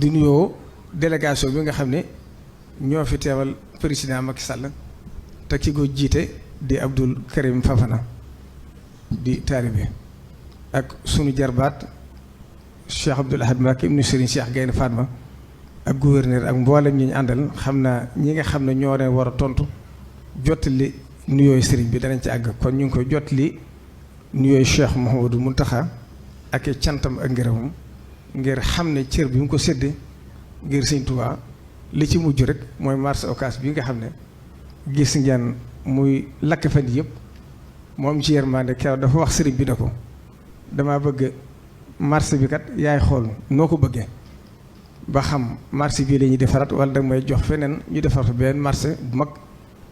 di nuyoo délégation bi nga xam ne ñoo fi teewal président Macky Sall te ki ko jiite di Abdoul Karim Fafana di taalibe ak sunu jarbaat Cheikh Abdoul Ahad Mbacké ibnu Serigne Cheikh Gaïndé Fatma ak gouverneur ak mboolem ñi ñu àndal xam naa ñi nga xam ne ñoo leen war a tontu jottali nuyooyu Serigne bi danañ ci àgg kon ñu ngi koy jottali nuyooyu Cheikh Mouhamadou Mountakha ak cantam ak ngërëmam ngir xam ne cër bi mu ko séddee ngir Sëñ Tuubaa li ci mujj rek mooy marché Ocass bi nga xam ne gis ngeen muy lakk fan yëpp moom ci yërmande keroog dafa wax sëriñ bi ne ko dama bëgg marché bi kat yaay xool noo ko bëggee ba xam marché bii la ñuy defaraat wala da may jox feneen ñu defar fa benn marché bu mag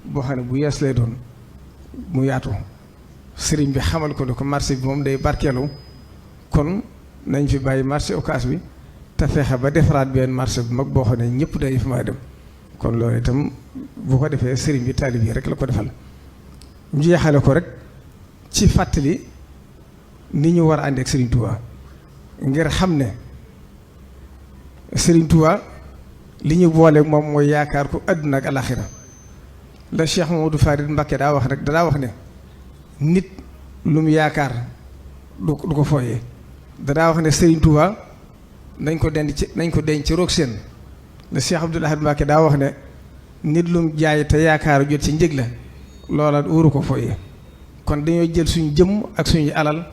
boo xam ne bu yees lay doon mu yaatu sëriñ bi xamal ko ne ko marché bi moom day barkeelu kon nañ fi bàyyi marché Ocass bi te fexe ba defaraat benn marché bu mag boo xam ne ñëpp day fi may dem kon loolu itam bu ko defee sëriñ bi taalib yi rek la ko defal ñu jeexale ko rek ci fàttali ni ñu war a ànd ak Serigne Touba ngir xam ne Serigne Touba li ñu boole moom mooy yaakaar ko àdduna ak alaxira la Cheikh Mamadou Farid Mbacké daa wax rek daa wax ne nit lu mu yaakaar du ko fooyee danaa wax ne Serigne Touba nañ ko denc ci roog seen la Cheikh Abdoul Ahad Mbacké daa wax ne nit lu mu jaay te yaakaar jot ci njëg la loola wóoru ko fooyee kon dañoo jël suñu jëmm ak suñu alal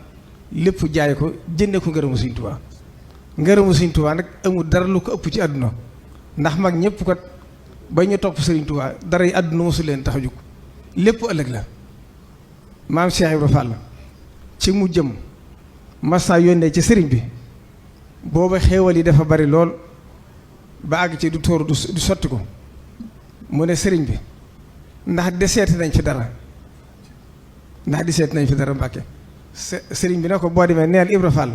lépp jaay ko jënde ko ngërëmu Sëriñ Tuubaa ngërëmu Sëriñ Tuubaa nag amul dara lu ko ëpp ci àdduna ndax mag ñëpp kat ba ñu topp Sëriñ Tuubaa dara yi àdduna mosu leen tax a jóg lépp ëllëg la maam Cheikh Ibra Fall ci mu jëm massa yónnee ci sëriñ bi booba xéewal yi dafa bari lool ba àgg ci du tóor du sotti ko mu ne sëriñ bi ndax deseeti nañ fi dara Mbàkke sëriñ bi ne ko boo demee neel Ibra Fall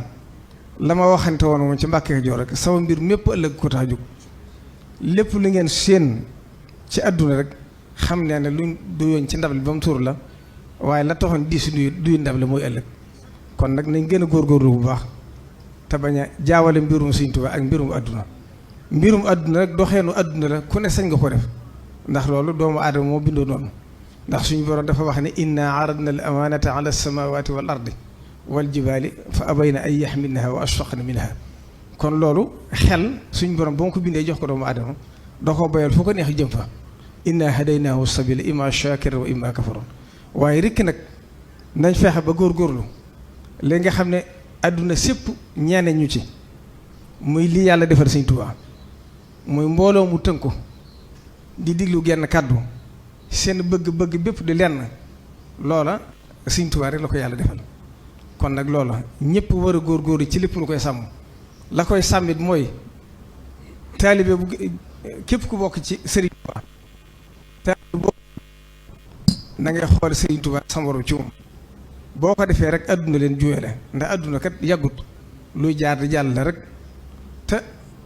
la ma waxante woon moom ci Mbàkke Kajoor rek sama mbir mépp ëllëg ko tax a jóg lépp lu ngeen séen ci àdduna rek xam ne luñ duyoon ci ndab li ba mu tuur la waaye la taxoon diisu duy ndab li mooy ëllëg kon nag nañ gën a góorgóorlu bu baax te bañ a jaawale mbirum Sëriñ Tuubaa ak mbirum àdduna rek doxeenu àdduna la ku ne sañ nga ko def ndax loolu doomu aadama moo bindoo noonu ndax suñu borom dafa wax ne inna aradna al amanata ala samawati wal ardi wal jibaali fa abayna an yaxmilnaha wa ashfaqna minha kon loolu xel suñu borom ba mu ko bindee jox ko doomu aadama da koo bayal fu ko neex jëm fa inna hadaynaahu sabila imma shakira wa imma kafura waaye rikk nag nañ fexe ba góorgóorlu léegi nga xam ne àdduna sépp ñeene ñu ci muy lii yàlla defar Sëriñ Tuubaa muy mbooloo mu tënku di diglu genn kàddu seen bëgg-bëgg bépp di lenn loola Sëriñ Tuubaa rek la ko yàlla defal kon nag loola ñëpp war a góorgóorlu ci lépp lu koy sàmm la koy sàmmit mooy taalibe bu képp ku bokk ci Sëriñ Tuubaa taalibe bokk na ngay xool Sëriñ Tuubaa sa morom ci moom boo ko defee rek adduna leen juweele ndax adduna kat yàggut luy jaar di jàll la rek te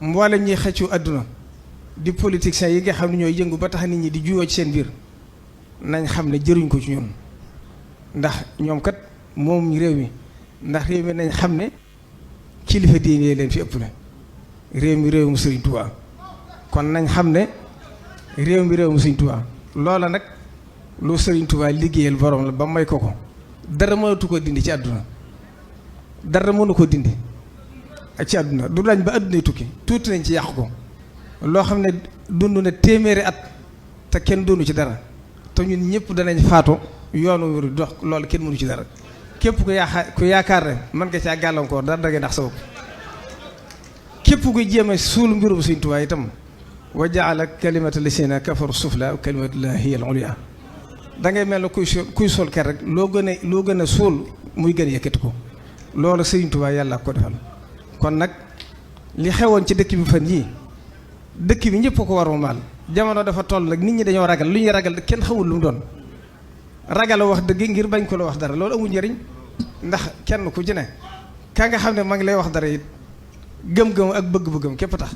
mboolem ñuy xëccu adduna di politiciens yi nga xam ne ñooy yëngu ba tax nit ñi di juyoo ci seen biir nañ xam ne jëruñ ko ci ñun ndax ñoom kat moom réew mi ndax réew mi nañ xam ne kilifa diine leen fi ëpp la réew mi réewum Sëriñ Tuubaa kon nañ xam ne réew mi réewum Sëriñ Tuubaa loola nag lu Sëriñ Tuubaa liggéeyal borom la ba may ko dara mënatu ko dindi ci àdduna dara mënu ko dindi ak ci àdduna du lañ ba àdduna tukki tuuti nañ ci yàq ko loo xam ne dund na téeméeri at te kenn doonu ci dara te ñun ñëpp danañ faatu yoonu wéru dox loolu kenn mënu ci dara képp ku yaakaar ne mën nga caa gàllankoor dara da ngay ndax sa bopp képp kuy jéem a suul mbirum Sëriñ Tuubaa itam wa jaala kalimata lasina kafaru sufla wa kalimatullahi hiya al-ulya da ngay mel ne kuy sol ker rek loo gën a suul muy gën a yëkkati ko loolu Sëriñ Tuubaa yàlla ko defal kon nag li xewoon ci dëkk bi fan yii dëkk bi ñëpp ko war a maal jamono dafa toll nag nit ñi dañoo ragal lu ñuy ragal kenn xamul lu mu doon ragal a wax dëgg ngir bañ ko la wax dara loolu amul njëriñ ndax kenn ku ci ne ka nga xam ne ma ngi lay wax dara it gëm-gëm ak bëgg-bëggam képp tax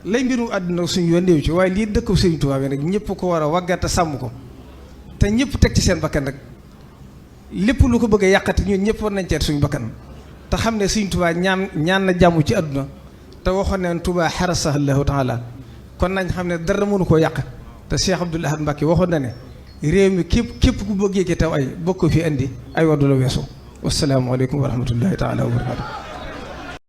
lay mbirum àdduna suñu yoon néew ci waaye lii dëkku Sëriñ Tuubaa bi nag ñëpp ko war a waggate sàmm ko te ñëpp teg ci seen bakkan rek lépp lu ko bëgg a yàqati ñun ñëpp war nañ ceet suñu bakkan te xam ne Sëriñ Tuubaa ñaan na jàmm ci àdduna te waxoon ne Touba xarasahu Allahu taala kon nañ xam ne dara mënu koo yàq te Cheikh Abdoul Ahad Mbacké waxoon na ne réew mi képp ku bëggee ki taw ay bokk fi indi ay waddu la weesu. wassalaamu aleykum wa rahmatullahi taala wa barakatu.